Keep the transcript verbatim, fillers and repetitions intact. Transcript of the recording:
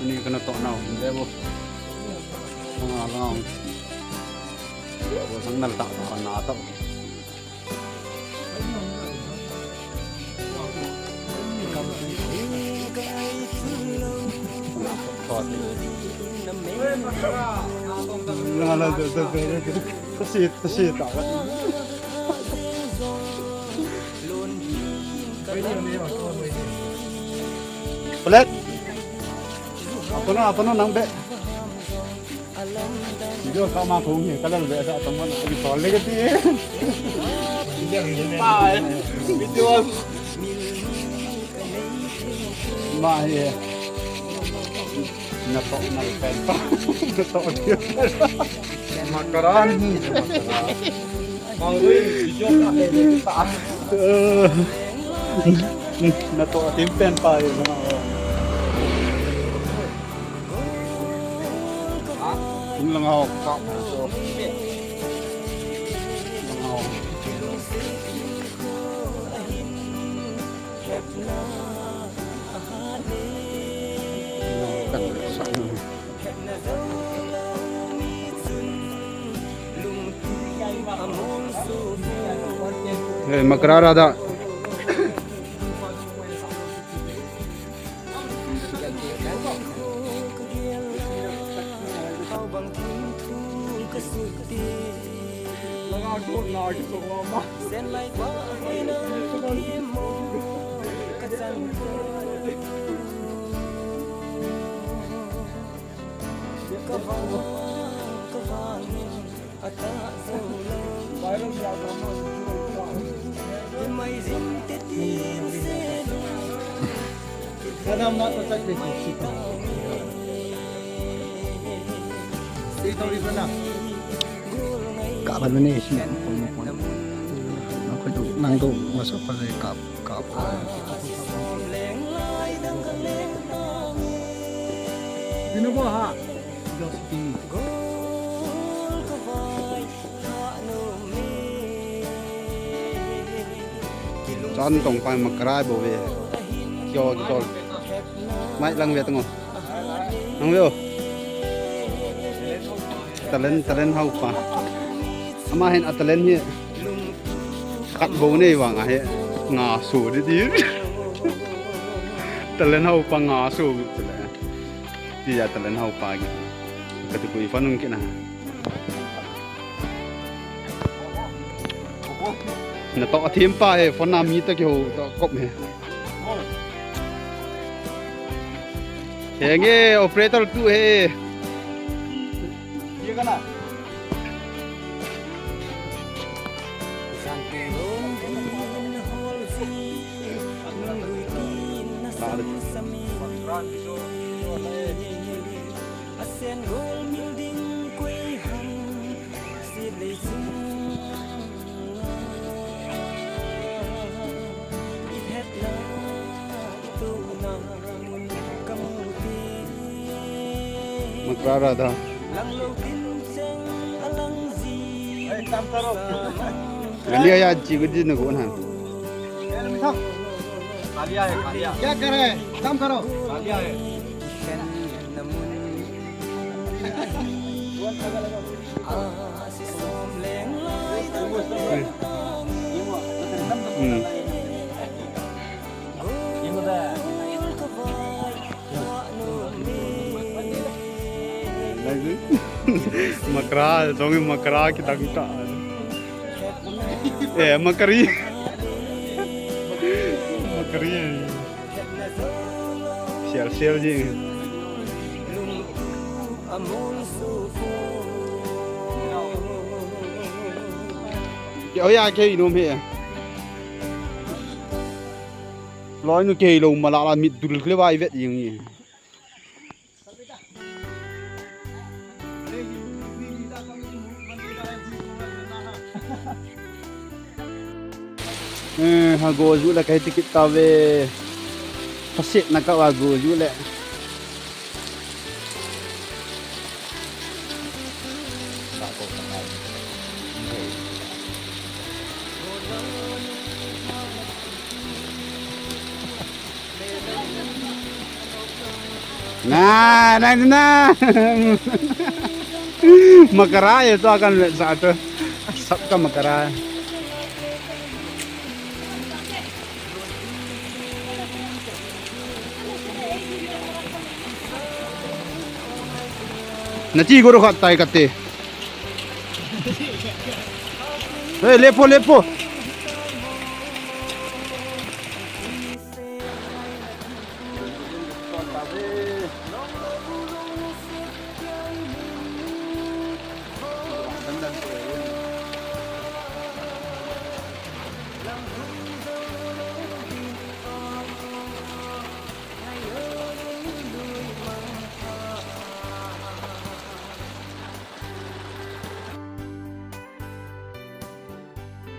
Ni kana to nau, de bo. Nga lang. Bo sang nal ta ta na ta. Nga la de de de. Kasi kasi ta. Palet. Apa na, apa na nang be. Video ka ma thong hi, ka lal be sa tong man, abi sol le kati. Bye. Video. Ma hi. Na to, na pen pa. Na to. Makaran hi. Mangui, video ka. Na to, atim pen pa. Tung lang ho, ka. Lang ho. Kan sa. Eh, makrara da. Ka ba ne si. Nang ko masa pa le ka. Kap. Dinu bo ha. Chan tong pai makrai bo ve. Kyo kyo. Mai lang ve tong. Nang ve o. Talent, talent hau pa. Ama hin a talent hi. Khat bou nei vang ahi, nga so di di. Talent hau pa nga so chule. Tia talent hau pa ki. Kati ko i phone nung kina. Na to athim pa he, phone na mi to ki ho to kop he. Henge operator tu he. Ye kana. Makrara da. Gani aya ji gudi na gon han. क्या कर रहे हैं? काम करो। Hmm. Makra, song makra ki dang ta. Eh, makari. Makari. Sial, sial ji. Ke, oh ya, ke inum he. Loi nu ke lo mala la mit dul kle vai vet jing ni. Eh, ha go ju le kai tikit ta ve. Pasit na ka wa go ju le. Na, na, na. Makara ye to akan le sa to. Sab ka makara. Nati guru khat tai kate. Hey, lepo, lepo.